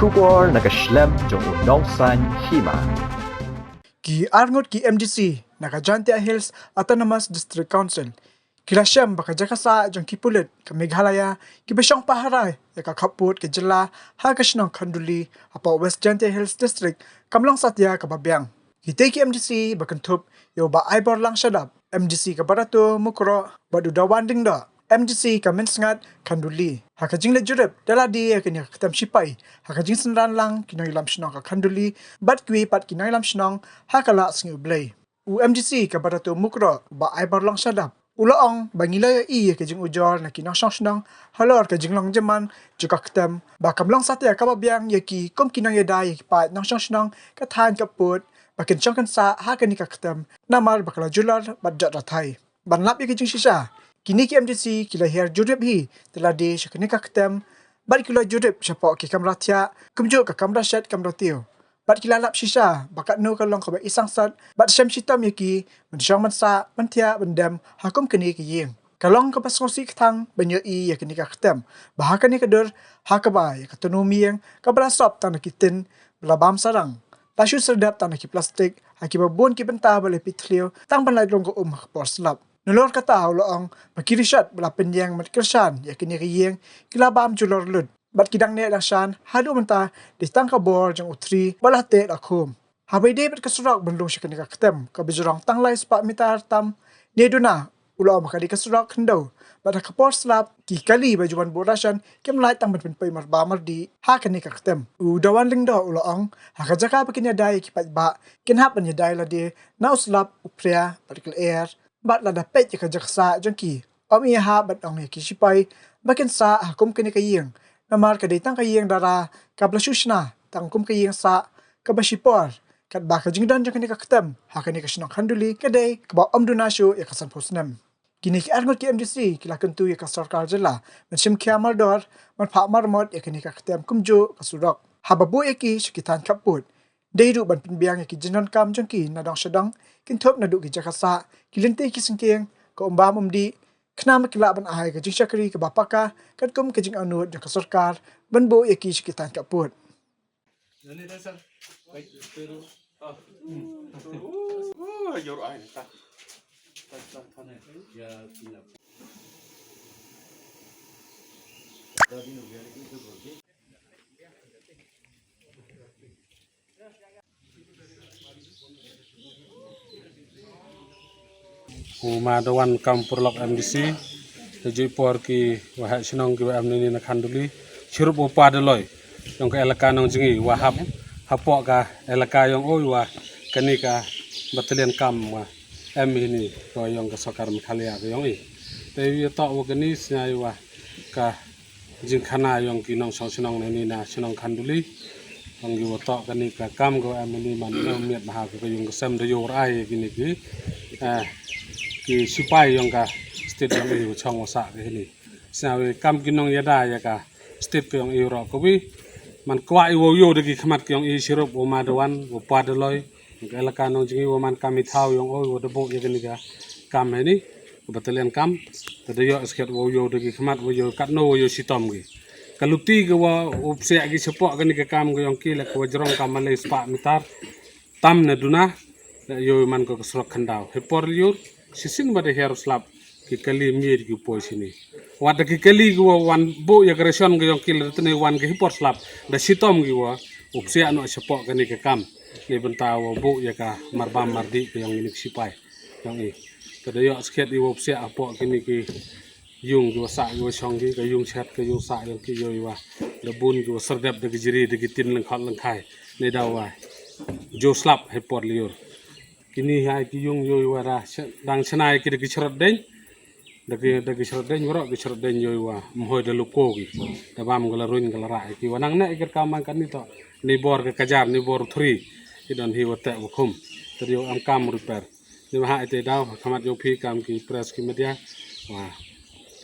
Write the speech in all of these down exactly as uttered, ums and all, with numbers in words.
Khubor na ka shlem jong u nongsan hima. Ki arngut ki M D C na ka Jaintia Hills Autonomous District Council ki la shem ba ka jaka sah jong ki pulit ka Meghalaya kiba shong pahara ïa ka khappud ka jylla ha ka shnong Khanduli hapoh West Jaintia Hills District kam long satia kaba biang. Kitei ki M D C ba kynthup ïa u Bah Aiborlang Shadap, M D C ka Barato Mukroh, bad u Dawan Lyngdoh, M D C ka Mynsngat Khanduli, ha ka jingleit jurip da lade ïa kane ka ktem shipai ha ka jingsynran lang ki nongïalam shnong ka Khanduli bad kiwei pat ki nongïalam shnong ha ka Lah Sngi U Blei. U M D C ka Barato Mukroh, u Bah Aiborlang Shadap, u la ong ba ngi la ïohi ïa ka jingujor na ki nongshong shnong halor ka jinglong jingman jong ka ktem, ba kam long satia kaba biang ïa ki kum ki nongïada ïa ki paid nongshong shnong ka thaiñ khappud ba kin shong kin sah ha kane ka ktem namar ba ka la julor bad jot rathai. Ban lap ïa ka jingshisha, kine ki M D C ki la hiar jurip hi da lade sha kane ka ktem bad ki la jurip shapoh ki kamra thiah kumjuh ka kamra shet kamra tiew. Bad ki la lap shisha ba katno ka long kaba i sangsot bad shem shitom ïa ki ban shong ban sah, ban thiah ban dem ha kum kane ka ïing. Ka long kaba sngewsih kthang ban ïohi ïa kane ka ktem ba ha kane ka dur ha kaba ïa ka tnum ïing kaba la sop tang na ki tin ba la bam sarang, la shu serdep tang na ki plastik ha kiba bun ki bynta ba la pit thliew tang ban lait rung ka um ha ka por slap. Nalor kata u la ong ba ki rishot ba la pynïeng bad kyrshan ïa kane ka ïing ki la bam julor lut bad ki dang neh dang shan haduh mynta dei tang ka bor jong u thri ba la teh la khum. Haba ïadei bad ka surok ban lung sha kane ka ktem kaba jrong tang lai spah mitar tam ne duna, u la ong ba ka dei ka surok khyndew bad ha ka por slap ki kali ba ju wan buh ration kim lait tang ban pynpoi marba mardih ha kane ka ktem. U Dawan Lyngdoh u la ong ha ka jaka ba kin ïada ïa ki paidbah kin hap ban ïada ïa lade na u slap, u phria bad ka lyer bad lada peit ïa ka jaka sah jong ki, ym i hap ban ong ïa ki shipai ba kin sah ha kum kane ka ïing namar ka dei tang ka ïing dara kaba la shu shna tang kum ka ïing sah kaba shipor, katba ka jingdon jong kane ka ktem ha kane ka shnong Khanduli ka dei kaba ym duna shuh ïa ka sanphew snem. Kine ki arngut ki M D C ki la kyntu ïa ka sorkar jylla ban shim khia mardor ban phah marmot ïa kane ka ktem kumjuh ka surok haba buh ïa ki sha ki thaiñ khappud. Dei ruh ban pynbiang ïa ki jingdonkam jong ki na dong sha dong, kynthup naduh ki jaka sah, ki lynti ki syngkien, ka um bam um dih, khnang ba ki lah ban ai ka jingshakri kaba paka katkum ka jingangnud jong ka sorkar ban buh ïa ki sha ki thaiñ khappud. U Ma Dawan kam paralok M D C, te juh i por ki waheh shnong ki wa em nini na Khanduli, chirup u Pa Daloi, yong ka elaka Nongjngi, wa hap hapoh ka elaka yong u, wa kani ka battalion kam wa em hini, ko yong ka sorkar Meghalaya ka yong i. Te wi toh wa kani sñiaw wa ka jingkhana yong ki nongshong shnong na ini na shnong Khanduli. Ong ki wa toh kani ka kam ko em ini man em miet bha ka yung ka sem da yor ai kini ki, eh, ki sipai yong ka state yong i wa chong wa sah ka hini. Sa wi kam ki nong yada ya ka state ka yong i ro ka wi. Man kwah i wa yoh da ki khmat ka yong i sirup wa Ma Dawan wa Pa Daloi. Ka elaka Nongjngi wa man kam i thaw yong oi wa da bok ya kani ka kam hini. Ka battalion kam. Te da yoh skhet wa yoh da ki khmat wa yoh katno wa yoh sitom ki. Ka luti ka wa u psiah ki chapoh kani ka kam ka yong ki la ka wa jrong ka malai spah mitar. Tam na duna. La yoh man ka surok khyndaw. He por liur. Sisin wa da her slap. Ki kali mir ki poi sini. Wat da ki kali ki wa wan bok ya ka ration ka yong ki la da tene wan ka he por slap. Da sitom ki wa. U psiah no chapoh kani ka kam. Ni bynta wa bok ya ka marbam mardi ka yong ini ki sipai. Yong i. Ka da yoh skhet i wa psiah hapoh kini ki yung ki wa sah ki wa shong ki, ka yung shet ka yung sah yong ki yoh i wa. Da bun ki wa serdep da ki jiri da ki tin lengkhot lengkhai. Ni da wa. Jo slap he por liur. Kini hai ki yung yoh i wa da. Dang chna ki da ki chrot deng. Da ki, da ki chrot deng, wa ro ki chrot deng yoh i wa. Mhoi da luko ki. Da bam ka la ruin ka la ra ki. Wa nang ne ki ka man kani to. Ni bor ka kajar, ni bor thri. Ki don hi wa te wa khum. Te yoh am kam repair. Ni wa ha ite daw, khmat yoh phi kam ki press ki media. Wa.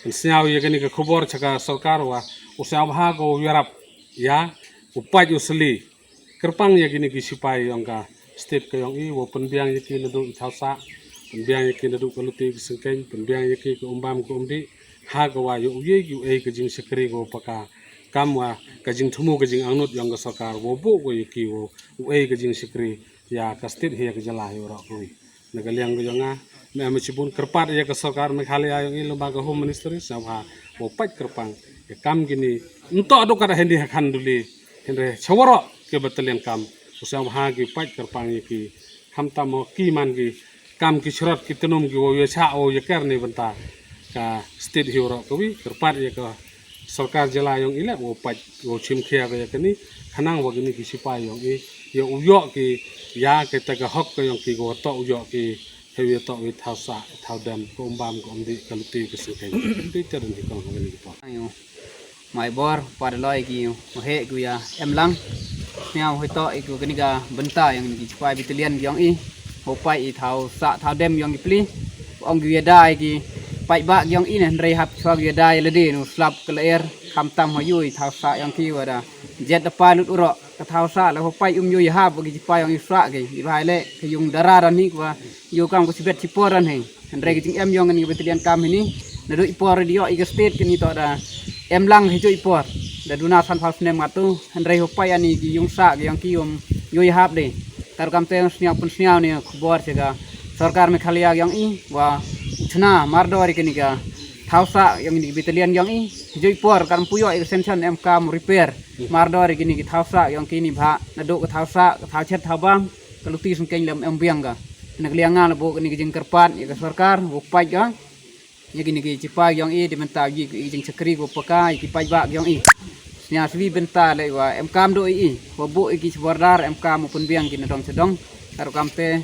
Kan sñiaw ya kani ka khubor cha ka sorkar wa. U sñiaw bha ko yarap. Ya. U paj u sli. Kyrpang ya kini ki sipai yong ka state ka yong i, wa pynbiang ya ki naduh i thaw sah. Pynbiang ya ki naduh ka luti ki sengkeng. Pynbiang ya ki ka umbam ka umdi. Ha ka wa yoh u ye ki u ei ka jingshakri ko paka. kam wa ka jingthmu ka jingangnud yong ka sorkar, wa buh wa ya ki wa u ei ka jingshakri ya ka state hi ya ka jylla hi waroh kawi. Na ka liang ka yong nga, me am chibun kyrpad ya ka sorkar Meghalaya yong i, lem bad ka Home Ministry, sngewbha wa pait kyrpang ya kam kini. Nto dok kada hindi ha khan duli, hindi cha waroh ke battalion kam, sngewbha ki pait kyrpang ya ki, khamtam mo ki man ki kam ki shrot ki tnum ki wa ya cha wa ya ker ni bynta ka state hi waroh kawi. Kyrpad ya ka sorkar jylla yong i le wa pait wa chim khia ka ya kani, khnang wa kini ki sipai yong i ya u yoh ki ya ka ta ka hok ka yong ki, wa toh u yoh ki, he wi toh wi thaw sah thaw dem, ka um bam ka um dih, ka luti ka sngkeng. Ti ter ni kong ha kani ki por. Ayo. Mai bor, pad loi ki, wa he ki ya em lang. Sniaw hoi toh i ku kani ka bynta yong ki sipai battalion yong i. Wa pait i thaw sah thaw dem yong ki pli. Ong ki ya dai ki pait ba yong i ne, hynrei hap chwa ki ya dai lade nu slap ka laer, khamtam ha yu i thaw sah yong ki wa da jet da pa lut uroh. Ka thaw sah la wa pait um yu ya hap wa ki sipai yong i sah ki. Di bhai le ka yung dara ran hi wa yu kam ka sibet sipor ran hi. Hynrei ka jingem yong kani ka battalion kam hini, naduh i por di yoh i ka state kani toh da em lang hi ju i por. Da duna san phaw snem ngatu, hynrei wa pait ani ki yung sah ki yong ki um yu ya hap de. Tang kam te sniaw pynsniaw ni khubor cha ka sorkar Meghalaya yong i, wa u chna mardor i kani ka thaw sah yong kani ka battalion yong i, hi ju i por kam pu yoh i ka sanction em kam repair. Mardor i kini ki thaw sah yong kini bha, naduh ka thaw sah, ka thaw chet thaw bam, ka luti sngkeng lem em biang ka. Na ka liang nga la buh kani ka jingkyrpad ya ka sorkar, wa pait ka ya kini ki sipai yong i, di bynta ji ki jingshakri wa paka ya ki pait ba yong i. Sniaw swi bynta le wa em kam duh i, wa buh i ki cha border em kam wa pynbiang ki na dong cha dong. Kar kam te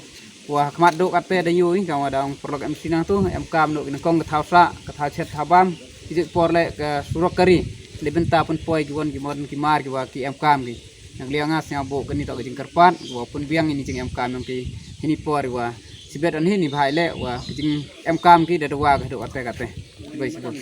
wa khmat duh kat te da yu i, kam wa dang paralok em sinang tu, em kam duh ki na kong ka thaw sah, ka thaw chet thaw bam, ki ju i por le ka surok kari, le bynta pynpoi ki won ki mon ki mar ki wa ki em kam ki. Na ka liang nga sniaw buh kani toh ka jingkyrpad wa pynbiang ini jingem kam yong ki hini por wa sibet an hini bhai le wa ki jingem kam ki da dawa ka duh kat te kat te. Bai sibun.